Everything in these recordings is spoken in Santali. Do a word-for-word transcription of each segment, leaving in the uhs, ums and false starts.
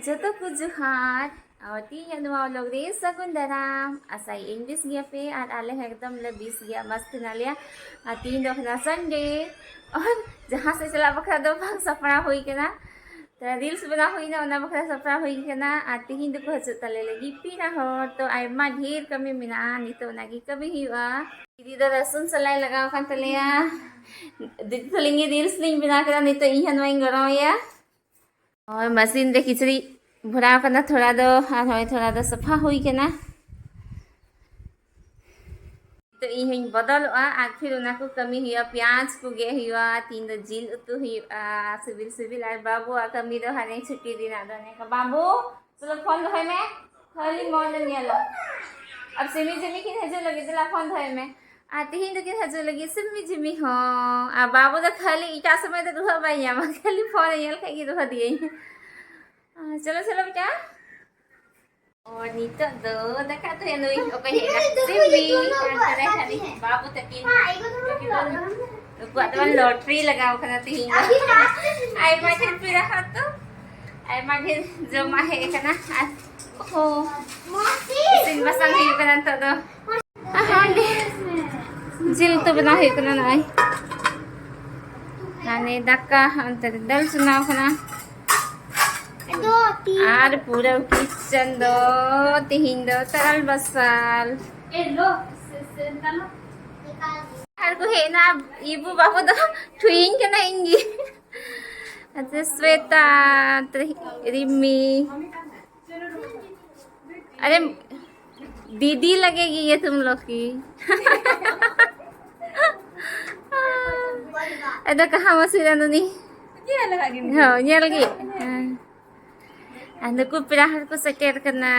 ᱡᱚᱛᱚ ᱠᱚ ᱡᱚᱦᱟᱨ᱾ ᱟᱨ ᱛᱤᱦᱤᱧᱟᱜ ᱱᱚᱣᱟ vlog ᱨᱮ ᱥᱟᱹᱜᱩᱱ ᱫᱟᱨᱟᱢ᱾ ᱟᱥᱟᱭᱟᱹᱧ ᱵᱮᱥ ᱜᱮᱭᱟᱯᱮ ᱟᱨ ᱟᱞᱮ ᱦᱚᱸ ᱮᱠᱫᱚᱢ ᱞᱮ ᱵᱮᱥ ᱜᱮᱭᱟ, ᱢᱚᱥᱛ ᱦᱮᱱᱟᱜ ᱞᱮᱭᱟ᱾ ᱟᱨ ᱛᱤᱦᱤᱧ ᱫᱚ ᱠᱟᱱᱟ Sunday᱾ ᱟᱨ ᱡᱟᱦᱟᱸ ᱥᱮᱫ ᱪᱟᱞᱟᱜ ᱵᱟᱠᱷᱨᱟ ᱫᱚ ᱵᱟᱝ ᱥᱟᱯᱲᱟᱣ ᱦᱩᱭ ᱠᱟᱱᱟ, ᱛᱚ reels ᱵᱮᱱᱟᱣ ᱦᱩᱭᱱᱟ, ᱚᱱᱟ ᱵᱟᱠᱷᱨᱟ ᱥᱟᱯᱲᱟᱣ ᱦᱩᱭ ᱠᱟᱱᱟ᱾ ᱟᱨ ᱛᱤᱦᱤᱧ ᱫᱚᱠᱚ ᱦᱤᱡᱩᱜ ᱛᱟᱞᱮ ᱞᱟᱹᱜᱤᱫ ᱯᱮᱲᱟ ᱦᱚᱲ, ᱛᱚ ᱟᱭᱢᱟ ᱰᱷᱮᱨ ᱠᱟᱹᱢᱤ ᱢᱮᱱᱟᱜᱼᱟ, ᱱᱤᱛᱚᱜ ᱚᱱᱟᱜᱮ ᱠᱟᱹᱢᱤ ᱦᱩᱭᱩᱜᱼᱟ᱾ ᱫᱤᱫᱤ ᱫᱚ ᱨᱟᱹᱥᱩᱱ ᱥᱟᱞᱟᱭ ᱞᱟᱜᱟᱣ ᱟᱠᱟᱱ ᱛᱟᱞᱮᱭᱟ᱾ ᱫᱤᱫᱤ ᱛᱟᱹᱞᱤᱧ ᱜᱮ reels ᱞᱤᱧ ᱵᱮᱱᱟᱣ ᱠᱮᱫᱟ, ᱱᱤᱛᱚᱜ ᱤᱧ ᱦᱚᱸ ᱱᱚᱣᱟᱧ ᱜᱚᱨᱚᱢᱮᱭᱟ᱾ ᱦᱳᱭ, ᱢᱮᱥᱤᱱ ᱨᱮ ᱠᱤᱪᱨᱤᱡ ᱵᱷᱚᱨᱟᱣ ᱠᱟᱱᱟ ᱛᱷᱚᱲᱟ ᱫᱚ, ᱟᱨ ᱦᱚᱸᱜᱼᱚᱭ ᱛᱷᱚᱲᱟ ᱫᱚ ᱥᱟᱯᱷᱟ ᱦᱩᱭ ᱠᱟᱱᱟ᱾ ᱛᱚ ᱤᱧ ᱦᱚᱸᱧ ᱵᱚᱫᱚᱞᱚᱜᱼᱟ ᱟᱨ ᱯᱷᱤᱨ ᱚᱱᱟ ᱠᱚ ᱠᱟᱹᱢᱤ ᱦᱩᱭᱩᱜᱼᱟ, ᱯᱮᱸᱭᱟᱡᱽ ᱠᱚ ᱜᱮᱫ ᱦᱩᱭᱩᱜᱼᱟ, ᱛᱤᱦᱤᱧ ᱫᱚ ᱡᱤᱞ ᱩᱛᱩ ᱦᱩᱭᱩᱜᱼᱟ, ᱥᱤᱵᱤᱞ ᱥᱤᱵᱤᱞ᱾ ᱟᱨ ᱵᱟᱹᱵᱩᱣᱟᱜ ᱠᱟᱹᱢᱤ ᱫᱚ ᱦᱟᱱᱮ ᱪᱷᱩᱴᱤ ᱨᱮᱱᱟᱜ ᱫᱚ ᱚᱱᱮ ᱠᱚ, ᱵᱟᱹᱵᱩ ᱪᱚᱞᱚ ᱯᱷᱳᱱ ᱫᱚᱦᱚᱭ ᱢᱮ, ᱠᱷᱟᱹᱞᱤ ᱢᱳᱵᱟᱭᱤᱞ ᱧᱮᱞᱟ᱾ ᱟᱨ ᱥᱤᱢᱤ ᱡᱤᱢᱤ ᱠᱤᱱ ᱦᱤᱡᱩᱜ ᱞᱟᱹᱜᱤᱫ, ᱫᱮᱞᱟ ᱯᱷᱳᱱ ᱫᱚᱦᱚᱭ ᱢᱮ᱾ ᱟᱨ ᱛᱤᱦᱤᱧ ᱫᱚᱠᱤᱱ ᱦᱤᱡᱩᱜ ᱞᱟᱹᱜᱤᱫ ᱥᱤᱢᱤ ᱡᱤᱢᱤ ᱦᱚᱸ᱾ ᱟᱨ ᱵᱟᱹᱵᱩ ᱫᱚ ᱠᱷᱟᱹᱞᱤ ᱮᱴᱟᱜ ᱥᱚᱢᱚᱭ ᱫᱚ ᱨᱩᱦᱟᱹᱜ ᱵᱟᱭ ᱧᱟᱢᱟ, ᱠᱷᱟᱹᱞᱤ ᱯᱷᱳᱱ ᱮ ᱧᱮᱞ ᱠᱷᱟᱡ ᱜᱮ ᱨᱩᱦᱟᱹ ᱫᱤᱭᱟᱹᱧ᱾ ᱟᱨ ᱪᱚᱞᱚ ᱪᱚᱞᱚ ᱵᱮᱴᱟ᱾ ᱟᱨ ᱱᱤᱛᱚᱜ ᱫᱚ ᱫᱟᱠᱟ ᱩᱛᱩᱭᱟ ᱱᱩᱭ, ᱚᱠᱚᱭ ᱦᱮᱡ ᱮᱱᱟ? ᱥᱤᱢᱤ᱾ ᱟᱨ ᱛᱟᱨᱟᱭ ᱠᱷᱟᱱ ᱵᱟᱹᱵᱩ ᱛᱟᱹᱠᱤᱱ᱾ ᱱᱩᱠᱤᱱ ᱫᱚ, ᱱᱩᱠᱩᱣᱟᱜ ᱫᱚ ᱞᱚᱴᱨᱤ ᱞᱟᱜᱟᱣ ᱠᱟᱱᱟ ᱛᱤᱦᱤᱧ ᱫᱚ᱾ ᱟᱭᱢᱟ ᱰᱷᱮᱨ ᱯᱮᱲᱟ ᱦᱚᱲ ᱛᱚ, ᱟᱭᱢᱟ ᱰᱷᱮᱨ ᱡᱚᱢᱟᱜ ᱦᱮᱡ ᱟᱠᱟᱱᱟ᱾ ᱟᱨ ᱳᱦᱳ, ᱤᱥᱤᱱ ᱵᱟᱥᱟᱝ ᱦᱩᱭᱩᱜ ᱠᱟᱱᱟ ᱱᱤᱛᱚᱜ ᱫᱚ᱾ ᱟᱨ ᱚᱸᱰᱮ ᱡᱤᱞ ᱩᱛᱩ ᱵᱮᱱᱟᱣ ᱦᱩᱭᱩᱜ ᱠᱟᱱᱟ ᱱᱚᱜᱼᱚᱭ᱾ ᱟᱨ ᱱᱤᱭᱟᱹ ᱫᱟᱠᱟ ᱚᱱᱛᱮ ᱨᱮ ᱫᱟᱹᱞ ᱪᱚᱸᱫᱟᱣ ᱠᱟᱱᱟ᱾ ᱟᱨ ᱯᱩᱨᱟᱹ ᱠᱤᱪᱮᱱ ᱫᱚ ᱛᱤᱦᱤᱧ ᱫᱚ ᱛᱟᱨᱟᱞ ᱵᱟᱥᱟᱞ᱾ ᱟᱨ ᱠᱚ ᱦᱮᱡ ᱮᱱᱟ, ᱤᱵᱩ ᱵᱟᱹᱵᱩ ᱫᱚ ᱴᱷᱩᱭᱤᱧ ᱠᱟᱱᱟ ᱤᱧ ᱜᱮ᱾ ᱟᱪᱪᱷᱟ, ᱥᱣᱮᱛᱟ, ᱨᱤᱢᱤ, अरे दीदी लगेगी ये तुम लोग की। ᱟᱫᱚ ᱠᱟᱦᱟ ᱢᱟᱹᱥᱤ ᱨᱟᱱᱩᱱᱤ? ᱦᱳᱭ, ᱧᱮᱞ ᱜᱮ᱾ ᱦᱮᱸ᱾ ᱟᱨ ᱱᱩᱠᱩ ᱯᱮᱲᱟ ᱦᱚᱲ ᱠᱚ ᱥᱮᱴᱮᱨ ᱠᱟᱱᱟ᱾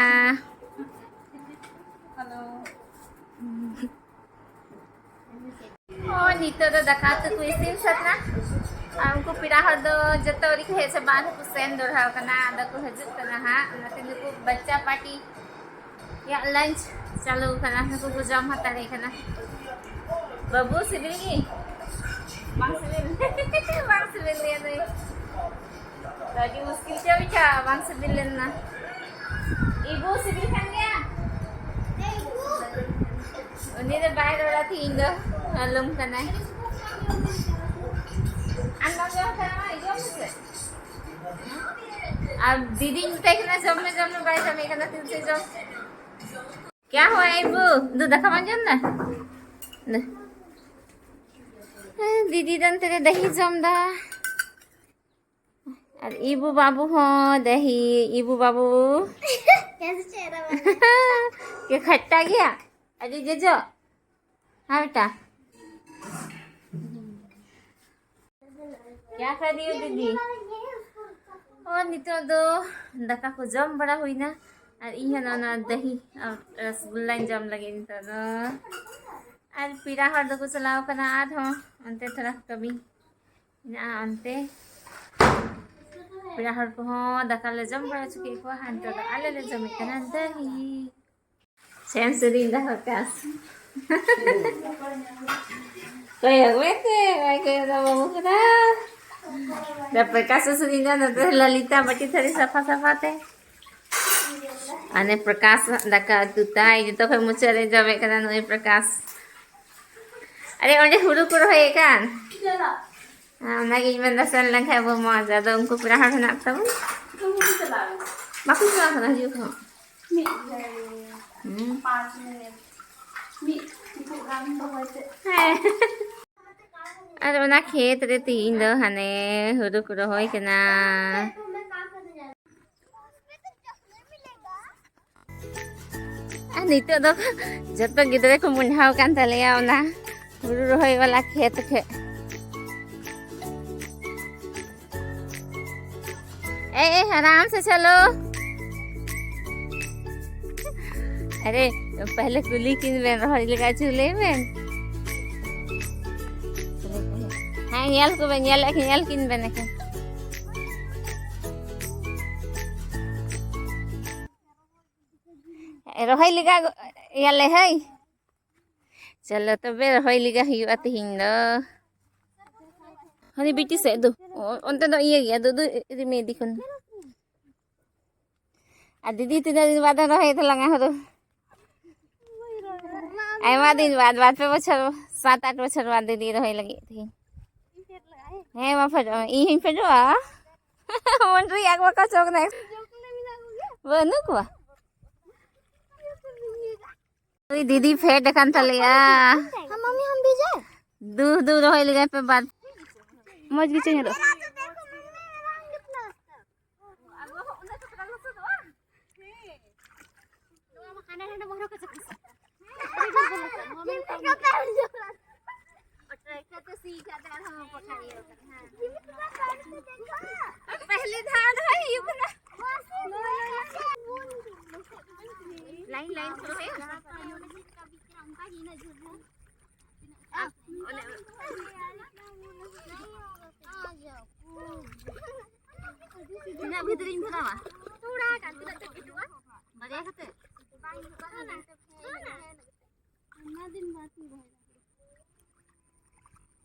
ᱦᱳᱭ, ᱱᱤᱛᱚᱜ ᱫᱚ ᱫᱟᱠᱟ ᱩᱛᱩ ᱠᱚ ᱤᱥᱤᱱ ᱥᱟᱹᱛ ᱱᱟ᱾ ᱟᱨ ᱩᱱᱠᱩ ᱯᱮᱲᱟ ᱦᱚᱲ ᱫᱚ ᱡᱚᱛᱚ ᱟᱹᱣᱨᱤ ᱠᱚ ᱦᱮᱡ ᱪᱟᱵᱟᱜᱼᱟ, ᱟᱨᱦᱚᱸ ᱠᱚ ᱥᱮᱱ ᱫᱚᱲᱦᱟᱣ ᱠᱟᱱᱟ᱾ ᱟᱫᱚ ᱠᱚ ᱦᱤᱡᱩᱜ ᱠᱟᱱᱟ ᱦᱟᱸᱜ, ᱚᱱᱟᱛᱮ ᱱᱩᱠᱩ ᱵᱟᱪᱪᱟ ᱯᱟᱨᱴᱤ ᱭᱟᱜ ᱞᱟᱧᱪ ᱪᱟᱹᱞᱩ ᱠᱟᱱᱟ, ᱱᱩᱠᱩ ᱠᱚ ᱡᱚᱢ ᱦᱟᱛᱟᱲᱮ ᱠᱟᱱᱟ᱾ ᱵᱟᱹᱵᱩ, ᱥᱤᱵᱤᱞ ᱜᱮ? ᱵᱟᱝ ᱥᱤᱵᱤᱞ? ᱵᱟᱝ ᱥᱤᱵᱤᱞ ᱜᱮᱭᱟ ᱱᱩᱭ᱾ ᱟᱹᱰᱤ ᱢᱩᱥᱠᱤᱞ ᱛᱮ ᱵᱩᱡᱷᱟᱹᱜᱼᱟ, ᱵᱟᱝ ᱥᱤᱵᱤᱞ ᱞᱮᱱᱟ᱾ ᱤᱵᱩ ᱥᱤᱵᱤᱞ ᱠᱟᱱ ᱜᱮᱭᱟ? ᱩᱱᱤ ᱫᱚ ᱵᱟᱭ ᱨᱚᱲᱟ, ᱛᱤᱦᱤᱧ ᱫᱚ ᱟᱞᱚᱢ ᱠᱟᱱᱟᱭ᱾ ᱟᱨ ᱱᱚᱣᱟ ᱡᱚᱢ ᱠᱷᱟᱱ ᱢᱟ ᱡᱚᱢ ᱢᱮᱥᱮ᱾ ᱟᱨ ᱫᱤᱫᱤᱧ ᱢᱮᱛᱟᱭ ᱠᱟᱱᱟ, "ᱡᱚᱢ ᱢᱮ, ᱡᱚᱢ ᱢᱮ", ᱵᱟᱭ ᱡᱚᱢᱮᱫ ᱠᱟᱱᱟ, ᱛᱤᱱ ᱥᱮ ᱡᱚᱢ᱾ क्या हुआ ᱤᱵᱩ? ᱫᱩ ᱫᱟᱠᱟ ᱵᱟᱢ ᱡᱚᱢ ᱫᱟ? ᱫᱩ᱾ ᱦᱮᱸ, ᱫᱤᱫᱤ ᱫᱚ ᱚᱱᱛᱮ ᱨᱮ ᱫᱟᱦᱤ ᱡᱚᱢ ᱫᱟ᱾ ᱟᱨ ᱤᱵᱩ ᱵᱟᱹᱵᱩ ᱦᱚᱸ ᱫᱟᱦᱤ, ᱤᱵᱩ ᱵᱟᱹᱵᱩ᱾ कैसे चेहरा बना? ᱠᱮ ᱠᱷᱟᱴᱴᱟ ᱜᱮᱭᱟ? ᱟᱹᱰᱤ ᱡᱚᱡᱚ? ᱦᱮᱸ ᱵᱮᱴᱟ? क्या कर रही हो दीदी? ᱟᱨ ᱱᱤᱛᱚᱜ ᱫᱚ ᱫᱟᱠᱟ ᱠᱚ ᱡᱚᱢ ᱵᱟᱲᱟ ᱦᱩᱭᱱᱟ᱾ ᱟᱨ ᱤᱧ ᱦᱚᱸ ᱱᱚᱣᱟ ᱫᱟᱦᱤ ᱟᱨ ᱨᱚᱥᱜᱩᱞᱞᱟᱧ ᱡᱚᱢ ᱞᱟᱹᱜᱤᱫ ᱱᱤᱛᱚᱜ ᱫᱚ᱾ ᱟᱨ ᱯᱮᱲᱟ ᱦᱚᱲ ᱫᱚᱠᱚ ᱪᱟᱞᱟᱣ ᱠᱟᱱᱟ ᱟᱨᱦᱚᱸ ᱚᱱᱛᱮ ᱛᱷᱚᱲᱟ ᱠᱟᱹᱢᱤ ᱢᱮᱱᱟᱜᱼᱟ ᱚᱱᱛᱮ᱾ ᱯᱮᱲᱟ ᱦᱚᱲ ᱠᱚᱦᱚᱸ ᱫᱟᱠᱟ ᱞᱮ ᱡᱚᱢ ᱵᱟᱲᱟ ᱦᱚᱪᱚ ᱠᱮᱫ ᱠᱚᱣᱟ᱾ ᱟᱨ ᱱᱤᱛᱚᱜ ᱫᱚ ᱟᱞᱮ ᱞᱮ ᱡᱚᱢᱮᱫ ᱠᱟᱱᱟ ᱫᱟᱦᱤ᱾ ᱪᱮᱫ ᱮᱢ ᱥᱮᱨᱮᱧ ᱫᱟ ᱯᱨᱚᱠᱟᱥ? ᱠᱚᱭᱚᱜ ᱢᱮ ᱛᱮ, ᱵᱟᱭ ᱠᱚᱭᱚᱜ ᱫᱟ ᱵᱟᱹᱵᱩ ᱠᱟᱱᱟ᱾ ᱫᱟ ᱯᱨᱚᱠᱟᱥ ᱮ ᱥᱮᱨᱮᱧ ᱫᱟ, ᱱᱚᱛᱮ ᱞᱚᱞᱤᱛᱟ ᱵᱟᱹᱴᱤ ᱛᱷᱟᱹᱨᱤ ᱥᱟᱯᱷᱟ ᱥᱟᱯᱷᱟ ᱛᱮ᱾ ᱟᱱᱮ ᱯᱨᱚᱠᱟᱥ ᱫᱟᱠᱟ ᱩᱛᱩ ᱛᱟᱭ, ᱡᱚᱛᱚ ᱠᱷᱚᱱ ᱢᱩᱪᱟᱹᱫ ᱨᱮ ᱡᱚᱢᱮᱫ ᱠᱟᱱᱟ ᱱᱩᱭ ᱯᱨᱚᱠᱟᱥ᱾ ᱟᱨᱮ, ᱚᱸᱰᱮ ᱦᱩᱲᱩ ᱠᱚ ᱨᱚᱦᱚᱭᱮᱫ ᱠᱟᱱ᱾ ᱦᱮᱸ, ᱚᱱᱟᱜᱤᱧ ᱢᱮᱱᱫᱟ, ᱥᱮᱱ ᱞᱮᱱᱠᱷᱟᱡ ᱵᱚ ᱢᱚᱡᱽ᱾ ᱟᱫᱚ ᱩᱱᱠᱩ ᱯᱮᱲᱟ ᱦᱚᱲ ᱦᱮᱱᱟᱜ ᱠᱚ ᱛᱟᱵᱚᱱ᱾ ᱵᱟᱠᱚ ᱪᱟᱞᱟᱣ ᱠᱟᱱᱟ, ᱦᱤᱡᱩᱜ ᱠᱚ᱾ ᱢᱤᱫ ᱜᱷᱟᱹᱲᱤ, ᱦᱩᱸ᱾ ᱯᱟᱸᱪ ᱢᱤᱱᱤᱴ, ᱢᱤᱫ ᱴᱩᱠᱩᱡ ᱜᱟᱱ ᱨᱚᱦᱚᱭ ᱛᱮ᱾ ᱦᱮᱸ᱾ ᱟᱨ ᱚᱱᱟ ᱠᱷᱮᱛ ᱨᱮ ᱛᱤᱦᱤᱧ ᱫᱚ ᱦᱟᱱᱮ ᱦᱩᱲᱩ ᱠᱚ ᱨᱚᱦᱚᱭ ᱠᱟᱱᱟ᱾ ᱟᱨ ᱱᱤᱛᱚᱜ ᱫᱚ ᱡᱚᱛᱚ ᱜᱤᱫᱽᱨᱟᱹ ᱠᱚ ᱢᱚᱸᱰᱷᱟᱣ ᱠᱟᱱ ᱛᱟᱞᱮᱭᱟ ᱚᱱᱟ ᱦᱩᱲᱩ ᱨᱚᱦᱚᱭ ᱵᱟᱞᱟ ᱠᱷᱮᱛ ᱴᱷᱮᱡ᱾ ए, ए, आराम से चलो। अरे, पहले कुली किन बेन रहो, इले का चूल्हे में। हाँ, ᱧᱮᱞ ᱠᱚ ᱵᱮᱱ, ᱧᱮᱞ, ᱧᱮᱞ ᱠᱤᱱ ᱵᱮᱱ ᱮᱠᱷᱮᱱ᱾ ᱨᱚᱦᱚᱭ ᱞᱮᱜᱟ ᱭᱟᱞᱮ ᱦᱟᱹᱭ᱾ ᱪᱚᱞᱚ ᱛᱚᱵᱮ, ᱨᱚᱦᱚᱭ ᱞᱮᱜᱟ ᱦᱩᱭᱩᱜᱼᱟ ᱛᱤᱦᱤᱧ ᱫᱚ᱾ ᱦᱟᱱᱮ ᱵᱤᱴᱤ ᱥᱮᱫ ᱫᱚ᱾ ᱚ, ᱚᱱᱛᱮ ᱫᱚ ᱤᱭᱟᱹ ᱜᱮᱭᱟ, ᱫᱩ, ᱫᱩ, ᱤᱫᱤ ᱢᱮ, ᱤᱫᱤ ᱠᱷᱚᱱ᱾ ᱟᱨ ᱫᱤᱫᱤ ᱛᱤᱱᱟᱹᱜ ᱫᱤᱱ ᱵᱟᱫᱮ ᱨᱚᱦᱚᱭ ᱛᱟᱞᱟᱝᱟ ᱦᱩᱲᱩ? ᱟᱭᱢᱟ ᱫᱤᱱ ᱵᱟᱫ, ᱵᱟᱨ ᱯᱮ ᱵᱚᱪᱷᱚᱨ, ᱥᱟᱛ ᱟᱴ ᱵᱚᱪᱷᱚᱨ ᱵᱟᱫ ᱫᱤᱫᱤ ᱨᱚᱦᱚᱭ ᱞᱟᱹᱜᱤᱫ ᱛᱮᱦᱤᱧ᱾ ᱦᱮᱸ, ᱢᱟ ᱯᱷᱮᱰᱚᱜ ᱢᱮ, ᱤᱧ ᱦᱚᱸᱧ ᱯᱷᱮᱰᱚᱜᱼᱟ᱾ ᱢᱚᱱᱰᱨᱤ ᱟᱠᱚ ᱵᱟᱠᱚ ᱪᱚᱠ ᱱᱮ᱾ ᱵᱟᱹᱱᱩᱜ ᱠᱚᱣᱟ᱾ ᱩᱭ ᱫᱤᱫᱤ ᱯᱷᱮᱰ ᱟᱠᱟᱱ ᱛᱟᱞᱮᱭᱟ᱾ ᱦᱮᱸ, ᱢᱟᱢᱤ, ᱦᱟᱢ ᱵᱷᱤᱡᱮ? ᱫᱩ, ᱫᱩ ᱨᱚᱦᱚᱭ ᱞᱮᱜᱟᱭ ᱯᱮ ᱵᱟᱨ᱾ ᱢᱚᱡᱽ ᱜᱮᱪᱚ ᱧᱮᱞᱚᱜ᱾ ᱯᱟᱹᱦᱤᱞᱤ ᱫᱷᱟᱣ ᱨᱚᱦᱚᱭ ᱦᱩᱭᱩᱜ ᱠᱟᱱᱟ᱾ ᱞᱟᱭᱤᱱ ᱞᱟᱭᱤᱱ ᱠᱚ ᱨᱚᱦᱚᱭᱟ᱾ ᱚᱱᱮ ᱛᱤᱱᱟᱹᱜ ᱵᱷᱤᱛᱨᱤᱧ ᱵᱷᱚᱨᱟᱣᱟ? ᱛᱷᱚᱲᱟ ᱜᱟᱱ, ᱛᱤᱱᱟᱹᱜ ᱪᱚ ᱦᱤᱡᱩᱜᱼᱟ᱾ ᱵᱟᱨᱭᱟ ᱠᱟᱛᱮ? ᱟᱭᱢᱟ ᱫᱤᱱ ᱵᱟᱫ ᱤᱧ ᱨᱚᱦᱚᱭ ᱫᱟ᱾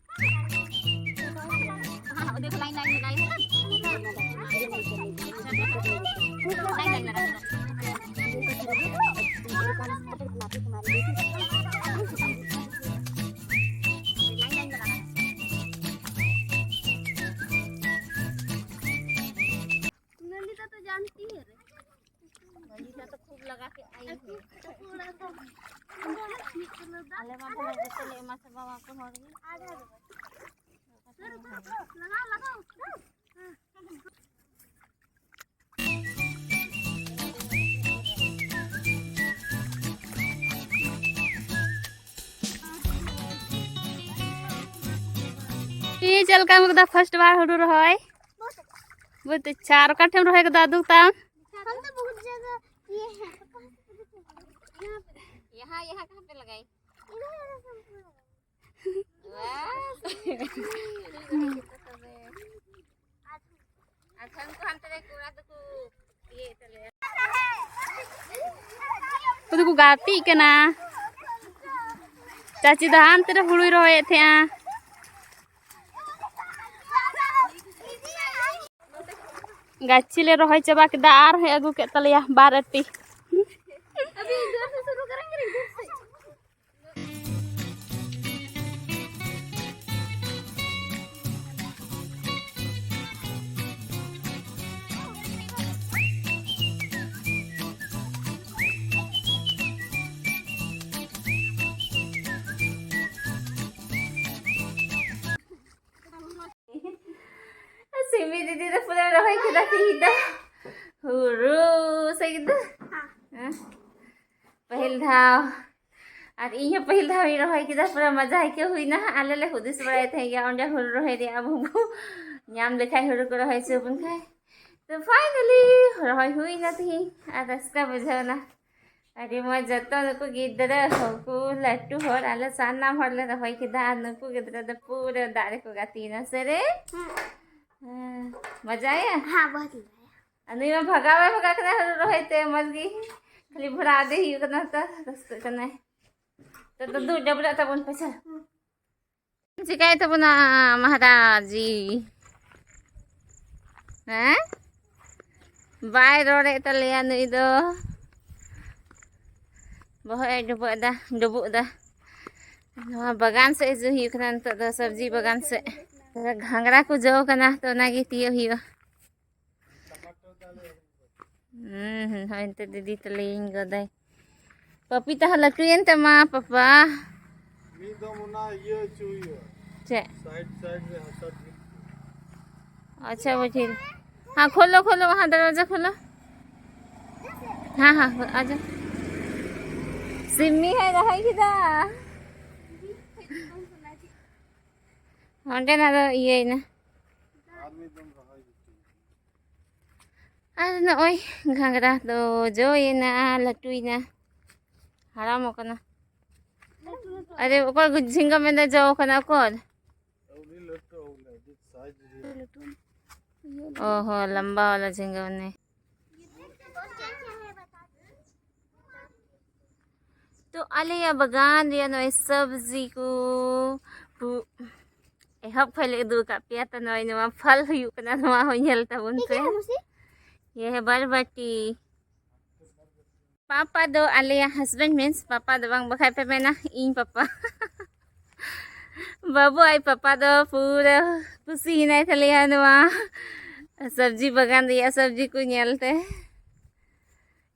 ᱦᱟᱸ, ᱦᱟᱸ, ᱫᱮᱠᱷ, ᱞᱟᱭᱤᱱ, ᱞᱟᱭᱤᱱ, ᱞᱟᱭᱤᱱ ᱦᱮ ᱱᱟ? ᱞᱟᱭᱤᱱ, ᱞᱟᱭᱤᱱ ᱞᱟᱜᱟ ᱦᱮ ᱱᱟ? ᱞᱟᱭᱤᱱ, ᱞᱟᱭᱤᱱ ᱞᱟᱜᱟ ᱦᱮ ᱱᱟ? नंदिता तो जानती है रे। नंदिता तो खूब लगा के आई है। ᱟᱞᱮ ᱢᱟ ᱵᱷᱟᱞᱮ ᱜᱮ ᱪᱚᱞᱮ ᱮᱢᱟ ᱥᱮ ᱵᱟᱵᱟ ᱠᱚ ᱦᱚᱲ ᱜᱮ᱾ लगाओ, लगाओ। ये चल का मुकदा फर्स्ट बार हुड़ू रहोय। बहुत अच्छा। और काठे में रहोय कदा दुख ताम? हम तो बहुत जगह किए हैं। यहाँ पे। यहाँ, यहाँ कहाँ पे लगाई? इधर, इधर से हमको लगा। वाह। अच्छा, हमको हम तेरे गोरा तो को ये चले। ᱩᱱᱠᱩ ᱫᱚᱠᱚ ᱜᱟᱛᱮᱜ ᱠᱟᱱᱟ᱾ ᱪᱟᱪᱤ ᱫᱚ ᱦᱟᱱᱛᱮ ᱨᱮ ᱦᱩᱲᱩᱭ ᱨᱚᱦᱚᱭᱮᱫ ᱛᱟᱦᱮᱸᱜᱼᱟ᱾ ᱜᱟᱹᱪᱷᱤ ᱞᱮ ᱨᱚᱦᱚᱭ ᱪᱟᱵᱟ ᱠᱮᱫᱟ ᱟᱨ ᱦᱮᱡ ᱟᱹᱜᱩ ᱠᱮᱫ ᱛᱟᱞᱮᱭᱟ ᱵᱟᱨ ᱟᱹᱴᱤ᱾ ᱥᱤᱢᱤ ᱫᱤᱫᱤ ᱫᱚ ᱯᱩᱨᱟᱹ ᱨᱚᱦᱚᱭ ᱠᱮᱫᱟ ᱛᱤᱦᱤᱧ ᱫᱚ᱾ ᱦᱩᱲᱩ ᱥᱮ ᱠᱮᱫᱟ? ᱦᱮᱸ᱾ ᱯᱟᱹᱦᱤᱞ ᱫᱷᱟᱣ᱾ ᱟᱨ ᱤᱧ ᱦᱚᱸ ᱯᱟᱹᱦᱤᱞ ᱫᱷᱟᱣ ᱤᱧ ᱨᱚᱦᱚᱭ ᱠᱮᱫᱟ, ᱯᱩᱨᱟᱹ ᱢᱟᱡᱟ ᱟᱹᱭᱠᱟᱹᱣ ᱦᱩᱭᱱᱟ᱾ ᱟᱞᱮ ᱞᱮ ᱦᱩᱫᱤᱥ ᱵᱟᱲᱟᱭᱮᱫ ᱛᱟᱦᱮᱸ ᱜᱮᱭᱟ ᱚᱸᱰᱮ ᱦᱩᱲᱩ ᱨᱚᱦᱚᱭ ᱨᱮᱭᱟᱜ ᱟᱵᱚ ᱵᱚ ᱧᱟᱢ ᱞᱮᱠᱷᱟᱱ ᱦᱩᱲᱩ ᱠᱚ ᱨᱚᱦᱚᱭ ᱦᱚᱪᱚ ᱵᱚᱱ ᱠᱷᱟᱱ᱾ ᱛᱚ finally ᱨᱚᱦᱚᱭ ᱦᱩᱭᱱᱟ ᱛᱤᱦᱤᱧ ᱟᱨ ᱨᱟᱹᱥᱠᱟᱹ ᱵᱩᱡᱷᱟᱹᱣ ᱮᱱᱟ᱾ ᱟᱹᱰᱤ ᱢᱚᱡᱽ ᱡᱚᱛᱚ ᱱᱩᱠᱩ ᱜᱤᱫᱽᱨᱟᱹ ᱦᱚᱸᱠᱚ ᱞᱟᱹᱴᱩ ᱦᱚᱲ ᱟᱞᱮ ᱥᱟᱱᱟᱢ ᱦᱚᱲ ᱞᱮ ᱨᱚᱦᱚᱭ ᱠᱮᱫᱟ ᱟᱨ ᱱᱩᱠᱩ ᱜᱤᱫᱽᱨᱟᱹ ᱫᱚ ᱯᱩᱨᱟᱹ ᱫᱟᱜ ᱨᱮᱠᱚ ᱜᱟᱛᱮᱭᱮᱱᱟ ᱥᱮ ᱨᱮ? ᱦᱮᱸ᱾ ᱦᱮᱸ, ᱢᱟᱡᱟᱭᱟ? ᱦᱮᱸ, ᱵᱚᱦᱩᱛ ᱢᱟᱡᱟ ᱟᱭᱟ᱾ ᱟᱨ ᱱᱩᱭ ᱢᱟ ᱵᱷᱟᱜᱟᱣ ᱵᱟᱭ ᱵᱷᱟᱜᱟᱜ ᱠᱟᱱᱟ ᱦᱩᱲᱩ ᱨᱚᱦᱚᱭ ᱛᱮ, ᱢᱚᱡᱽ ᱜᱮ ᱠᱷᱟᱹᱞᱤ ᱵᱷᱚᱲᱟ ᱟᱫᱮ ᱦᱩᱭᱩᱜ ᱠᱟᱱᱟ, ᱛᱚ ᱨᱟᱹᱥᱠᱟᱹᱜ ᱠᱟᱱᱟᱭ᱾ ᱛᱚ ᱫᱩᱫᱩ ᱰᱟᱹᱵᱽᱨᱟᱹᱜ ᱛᱟᱵᱚᱱ ᱯᱮ ᱥᱮ᱾ ᱪᱤᱠᱟᱹᱭ ᱛᱟᱵᱚᱱᱟ ᱢᱟᱦᱟᱨᱟᱡᱽ ᱡᱤ? ᱦᱮᱸ? ᱵᱟᱭ ᱨᱚᱲᱮᱫ ᱛᱟᱞᱮᱭᱟ ᱱᱩᱭ ᱫᱚ᱾ ᱵᱚᱦᱚᱜ ᱮ ᱰᱩᱵᱟᱹᱜ ᱮᱫᱟ, ᱰᱩᱵᱩᱜ ᱮᱫᱟ᱾ ᱱᱚᱣᱟ ᱵᱟᱜᱟᱱ ᱥᱮᱫ ᱦᱤᱡᱩᱜ ᱦᱩᱭᱩᱜ ᱠᱟᱱᱟ ᱱᱤᱛᱚᱜ ᱫᱚ, ᱥᱚᱵᱽᱡᱤ ᱵᱟᱜᱟᱱ ᱥᱮᱫ᱾ ᱜᱷᱟᱸᱜᱽᱨᱟ ᱠᱚ ᱡᱚ ᱠᱟᱱᱟ, ᱛᱚ ᱚᱱᱟᱜᱮ ᱛᱤᱭᱳᱜ ᱦᱩᱭᱩᱜᱼᱟ᱾ ᱦᱩᱸ, ᱦᱩᱸ, ᱦᱳᱭ, ᱮᱱᱛᱮ ᱫᱤᱫᱤ ᱛᱟᱞᱮᱧ ᱜᱚᱫᱟᱭ᱾ ᱯᱟᱯᱤᱛᱟ ᱦᱚᱸ ᱞᱟᱹᱴᱩᱭᱮᱱ ᱛᱟᱢᱟ, ᱯᱟᱯᱟ᱾ ᱢᱤᱫ ᱫᱚᱢ ᱚᱱᱟ ᱤᱭᱟᱹ ᱦᱚᱪᱚ ᱦᱩᱭᱩᱜᱼᱟ᱾ ᱪᱮᱫ? Side, side ᱨᱮ ᱦᱟᱥᱟ ᱰᱷᱤᱯ᱾ ᱟᱪᱪᱷᱟ, ᱵᱩᱡᱷᱟᱹᱣ᱾ ᱦᱮᱸ, ᱠᱷᱳᱞᱳ, ᱠᱷᱳᱞᱳ, ᱣᱟᱦᱟᱸ ᱫᱟᱨᱣᱟᱡᱟ ᱠᱷᱳᱞᱳ᱾ ᱦᱮᱸ, ᱦᱮᱸ, ᱟᱡᱟ᱾ ᱥᱤᱢᱤ ᱦᱚᱸᱭ ᱨᱚᱦᱚᱭ ᱠᱮᱫᱟ᱾ ᱚᱸᱰᱮᱱᱟᱜ ᱫᱚ ᱤᱭᱟᱹᱭᱮᱱᱟ᱾ ᱟᱨ ᱢᱤᱫ ᱫᱚᱢ ᱨᱚᱦᱚᱭ ᱦᱚᱪᱚ᱾ ᱟᱨ ᱱᱚᱜᱼᱚᱭ ᱜᱷᱟᱸᱜᱽᱨᱟ ᱫᱚ ᱡᱚᱭᱮᱱᱟ, ᱞᱟᱹᱴᱩᱭᱮᱱᱟ, ᱦᱟᱲᱟᱢᱚᱜ ᱠᱟᱱᱟ᱾ ᱟᱨᱮ, ᱚᱠᱚᱭ ᱡᱷᱤᱸᱜᱟᱹ ᱢᱮᱱᱫᱟ ᱡᱚ ᱠᱟᱱᱟ, ᱚᱠᱚᱭ? ᱟᱹᱰᱤ ᱞᱟᱹᱴᱩ, ᱟᱹᱰᱤ size ᱨᱮ᱾ ᱚ ᱦᱚᱸ, ᱞᱟᱢᱵᱟ ᱣᱟᱞᱟ ᱡᱷᱤᱸᱜᱟᱹ ᱢᱟᱱᱮ᱾ ᱛᱚ ᱟᱞᱮᱭᱟᱜ ᱵᱟᱜᱟᱱ ᱨᱮᱭᱟᱜ ᱱᱚᱜᱼᱚᱭ ᱥᱚᱵᱽᱡᱤ ᱠᱚ, ᱯᱩ-, ᱮᱦᱚᱵ ᱠᱷᱚᱱ ᱞᱮ ᱩᱫᱩᱜ ᱟᱠᱟᱫ ᱯᱮᱭᱟ, ᱛᱚ ᱱᱚᱜᱼᱚᱭ ᱱᱚᱣᱟ ᱯᱷᱚᱞ ᱦᱩᱭᱩᱜ ᱠᱟᱱᱟ, ᱱᱚᱣᱟ ᱦᱚᱸ ᱧᱮᱞ ᱛᱟᱵᱚᱱ ᱯᱮ᱾ ᱤᱭᱟᱹ ᱦᱮ ᱵᱟᱨᱵᱟᱴᱤ᱾ ᱯᱟᱯᱟ ᱫᱚ ᱟᱞᱮᱭᱟᱜ husband means ᱯᱟᱯᱟ ᱫᱚ ᱵᱟᱝ, ᱵᱟᱠᱷᱟᱡ ᱯᱮ ᱢᱮᱱᱟ ᱤᱧ ᱯᱟᱯᱟ᱾ ᱵᱟᱹᱵᱩ ᱟᱡ ᱯᱟᱯᱟ ᱫᱚ ᱯᱩᱨᱟᱹ ᱠᱩᱥᱤᱭᱮᱱᱟᱭ ᱛᱟᱞᱮᱭᱟ ᱱᱚᱣᱟ ᱥᱚᱵᱽᱡᱤ ᱵᱟᱜᱟᱱ ᱨᱮᱭᱟᱜ ᱥᱚᱵᱽᱡᱤ ᱠᱚ ᱧᱮᱞ ᱛᱮ᱾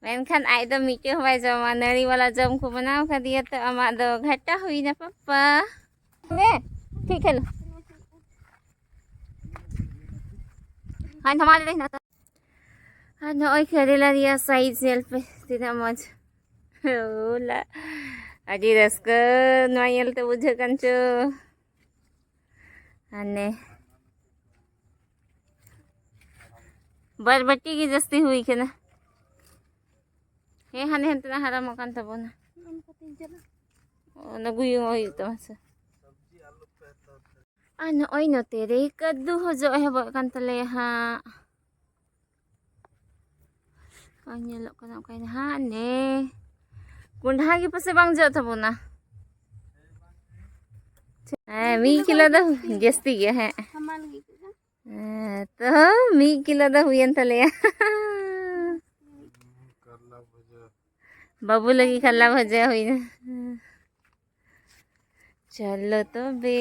ᱢᱮᱱᱠᱷᱟᱱ ᱟᱡ ᱫᱚ ᱢᱤᱫᱴᱮᱡ ᱦᱚᱸ ᱵᱟᱭ ᱡᱚᱢᱟ, ᱱᱟᱹᱲᱤ ᱵᱟᱞᱟ ᱡᱚᱢ ᱠᱚ ᱵᱮᱱᱟᱣ ᱠᱟᱫᱮᱭᱟ, ᱛᱚ ᱟᱢᱟᱜ ᱫᱚ ᱜᱷᱟᱴᱟ ᱦᱩᱭᱱᱟ ᱯᱟᱯᱟ᱾ ᱦᱮᱸ, ᱴᱷᱤᱠ ᱦᱮᱞᱳ᱾ ᱦᱟᱱ ᱦᱟᱢᱟᱨᱮ ᱨᱮᱦᱱᱟ ᱛᱷᱟ᱾ ᱟᱨ ᱱᱚᱜᱼᱚᱭ ᱠᱟᱨᱮᱞᱟ ᱨᱮᱭᱟᱜ size ᱧᱮᱞ ᱯᱮ, ᱛᱤᱱᱟᱹᱜ ᱢᱚᱡᱽ᱾ ᱦᱳᱞᱟ, ᱟᱹᱰᱤ ᱨᱟᱹᱥᱠᱟᱹ ᱱᱚᱣᱟ ᱧᱮᱞ ᱛᱮ ᱵᱩᱡᱷᱟᱹᱜ ᱠᱟᱱ ᱪᱚ᱾ ᱦᱟᱱᱮ ᱵᱟᱨᱵᱟᱹᱴᱤ ᱜᱮ ᱡᱟᱹᱥᱛᱤ ᱦᱩᱭ ᱠᱟᱱᱟ᱾ ᱦᱮᱸ, ᱦᱟᱱᱮ ᱦᱟᱱᱛᱮ ᱱᱟᱜ ᱦᱟᱨᱟᱢᱚᱜ ᱠᱟᱱ ᱛᱟᱵᱚᱱᱟ᱾ ᱚᱱᱟ ᱜᱩᱭᱩᱝᱚᱜ ᱦᱩᱭᱩᱜ ᱛᱟᱢᱟ ᱥᱮ᱾ ᱟᱨ ᱱᱚᱜᱼᱚᱭ ᱱᱚᱛᱮ ᱨᱮ ᱠᱟᱹᱫᱫᱩ ᱦᱚᱸ ᱡᱚ ᱮᱦᱚᱵᱚᱜ ᱠᱟᱱ ᱛᱟᱞᱮᱭᱟ ᱦᱟᱸᱜ᱾ ᱚᱠᱟ ᱧᱮᱞᱚᱜ ᱠᱟᱱᱟ, ᱚᱠᱟᱭ ᱱᱟ ᱦᱟᱸᱜ ᱱᱮ᱾ ᱠᱚᱸᱰᱷᱟ ᱜᱮ ᱯᱟᱥᱮ ᱵᱟᱝ ᱡᱚᱜ ᱛᱟᱵᱚᱱᱟ᱾ ᱦᱮᱸ, ᱢᱤᱫ ᱠᱤᱞᱳ ᱫᱚ ᱡᱟᱹᱥᱛᱤ ᱜᱮᱭᱟ, ᱦᱮᱸ᱾ ᱦᱟᱢᱟᱞ ᱜᱮ ᱟᱹᱭᱠᱟᱹᱜ ᱠᱟᱱᱟ᱾ ᱦᱮᱸ, ᱛᱚ ᱢᱤᱫ ᱠᱤᱞᱳ ᱫᱚ ᱦᱩᱭᱮᱱ ᱛᱟᱞᱮᱭᱟ᱾ ᱵᱟᱹᱵᱩ ᱞᱟᱹᱜᱤᱫ ᱠᱟᱨᱞᱟ ᱵᱷᱟᱡᱟ ᱦᱩᱭᱱᱟ᱾ ᱪᱚᱞᱚ ᱛᱚᱵᱮ᱾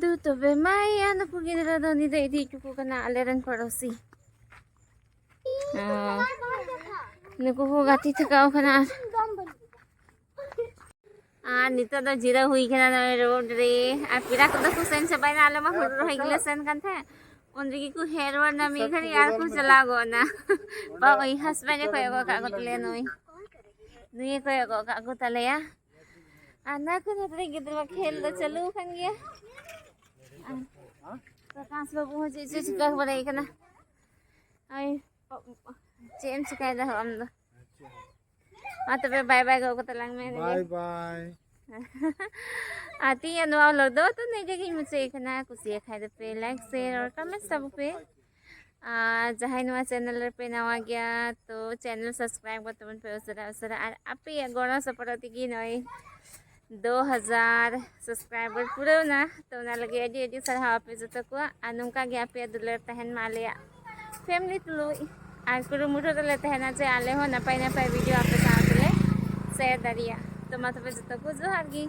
ᱫᱩ ᱛᱚᱵᱮ ᱢᱟᱭᱟ, ᱱᱩᱠᱩ ᱜᱤᱫᱽᱨᱟᱹ ᱫᱚ ᱩᱱᱤ ᱫᱚ ᱤᱫᱤ ᱦᱚᱪᱚ ᱠᱚ ᱠᱟᱱᱟ ᱟᱞᱮᱨᱮᱱ ᱯᱚᱲᱚᱥᱤ᱾ ᱦᱮᱸ᱾ ᱱᱩᱠᱩ ᱠᱚ ᱜᱟᱛᱮ ᱛᱷᱟᱠᱟᱣ ᱠᱟᱱᱟ᱾ ᱟᱨ ᱟᱨ ᱱᱤᱛᱚᱜ ᱫᱚ ᱡᱤᱨᱟᱹᱣ ᱦᱩᱭ ᱠᱟᱱᱟ ᱱᱚᱜᱼᱚᱭ road ᱨᱮ᱾ ᱟᱨ ᱯᱮᱲᱟ ᱠᱚᱫᱚ ᱠᱚ ᱥᱮᱱ ᱪᱟᱵᱟᱭᱮᱱᱟ, ᱟᱞᱮ ᱢᱟ ᱦᱩᱲᱩ ᱨᱚᱦᱚᱭ ᱜᱮᱞᱮ ᱥᱮᱱ ᱠᱟᱱ ᱛᱟᱦᱮᱸᱫ᱾ ᱩᱱ ᱨᱮᱜᱮ ᱠᱚ ᱦᱮᱡ ᱨᱩᱣᱟᱹᱲ ᱮᱱᱟ ᱢᱤᱫ ᱜᱷᱟᱹᱲᱤᱡ ᱟᱨ ᱠᱚ ᱪᱟᱞᱟᱣ ᱜᱚᱫ ᱮᱱᱟ᱾ ᱵᱟ, ᱳᱭ husband ᱮ ᱠᱚᱭᱚᱜ ᱜᱚᱫ ᱠᱟᱜ ᱠᱚ ᱛᱟᱞᱮᱭᱟ ᱱᱩᱭ᱾ ᱱᱩᱭᱮ ᱠᱚᱭᱚᱜ ᱜᱚᱫ ᱠᱟᱜ ᱠᱚ ᱛᱟᱞᱮᱭᱟ᱾ ᱟᱨ ᱱᱟ ᱠᱚ ᱱᱚᱛᱮ ᱨᱮ ᱜᱤᱫᱽᱨᱟᱹ ᱠᱷᱮᱞ ᱫᱚ ᱪᱟᱹᱞᱩ ᱟᱠᱟᱱ ᱜᱮᱭᱟ᱾ ᱟᱨ ᱯᱨᱚᱠᱟᱥ ᱵᱟᱹᱵᱩ ᱦᱚᱸ ᱪᱮᱫ ᱪᱚᱭ ᱪᱤᱠᱟᱹ ᱵᱟᱲᱟᱭ ᱠᱟᱱᱟ᱾ ᱳᱭ, ᱪᱮᱫ ᱮᱢ ᱪᱤᱠᱟᱹᱭᱮᱫᱟ ᱦᱳ ᱟᱢ ᱫᱚ? ᱢᱟ ᱛᱚᱵᱮ bye bye ᱜᱚᱜ ᱠᱟᱛᱮ ᱞᱟᱝ ᱢᱮ ᱨᱮᱜᱮ᱾ Bye bye᱾ ᱟᱨ ᱛᱤᱦᱤᱧᱟᱜ ᱱᱚᱣᱟ vlog ᱫᱚ ᱛᱚ ᱱᱤᱭᱟᱹ ᱜᱮᱧ ᱢᱩᱪᱟᱹᱫ ᱠᱟᱱᱟ᱾ ᱠᱩᱥᱤᱭᱟᱜ ᱠᱷᱟᱡ ᱫᱚᱯᱮ like, share ᱟᱨ comment ᱛᱟᱵᱚ ᱯᱮ᱾ ᱟᱨ ᱡᱟᱦᱟᱸᱭ ᱱᱚᱣᱟ ᱪᱮᱱᱮᱞ ᱨᱮᱯᱮ ᱱᱟᱣᱟ ᱜᱮᱭᱟ, ᱛᱚ ᱪᱮᱱᱮᱞ ᱥᱟᱵᱥᱠᱨᱟᱭᱤᱵ ᱠᱟᱛᱟᱵᱚᱱ ᱯᱮ ᱩᱥᱟᱹᱨᱟ ᱩᱥᱟᱹᱨᱟ᱾ ᱟᱨ ᱟᱯᱮᱭᱟᱜ ᱜᱚᱲᱚ ᱥᱚᱯᱚᱦᱚᱫ ᱛᱮᱜᱮ ᱱᱚᱜᱼᱚᱭ ᱫᱩ ᱦᱟᱡᱟᱨ ᱥᱟᱵᱥᱠᱨᱟᱭᱵᱟᱨ ᱯᱩᱨᱟᱹᱣᱱᱟ᱾ ᱛᱚ ᱚᱱᱟ ᱞᱟᱹᱜᱤᱫ ᱟᱹᱰᱤ ᱟᱹᱰᱤ ᱥᱟᱨᱦᱟᱣ ᱟᱯᱮ ᱡᱚᱛᱚ ᱠᱚᱣᱟᱜ᱾ ᱟᱨ ᱱᱚᱝᱠᱟ ᱜᱮ ᱟᱯᱮᱭᱟᱜ ᱫᱩᱞᱟᱹᱲ ᱛᱟᱦᱮᱱ ᱢᱟ ᱟᱞᱮᱭᱟᱜ ᱯᱷᱮᱢᱤᱞᱤ ᱛᱩᱞᱩᱡ᱾ ᱟᱨ ᱠᱩᱨᱩᱢᱩᱴᱩ ᱨᱮᱞᱮ ᱛᱟᱦᱮᱱᱟ ᱡᱮ ᱟᱞᱮ ᱦᱚᱸ ᱱᱟᱯᱟᱭ ᱱᱟᱯᱟᱭ ᱵᱷᱤᱰᱤᱭᱳ ᱟᱯᱮ ᱥᱟᱶ ᱛᱮᱞᱮ ᱥᱮᱭᱟᱨ ᱫᱟᱲᱮᱭᱟᱜ᱾ ᱛᱚ ᱢᱟ ᱛᱚᱵᱮ ᱡᱚᱛᱚ ᱠᱚ ᱡᱚᱦᱟᱨ ᱜᱮ᱾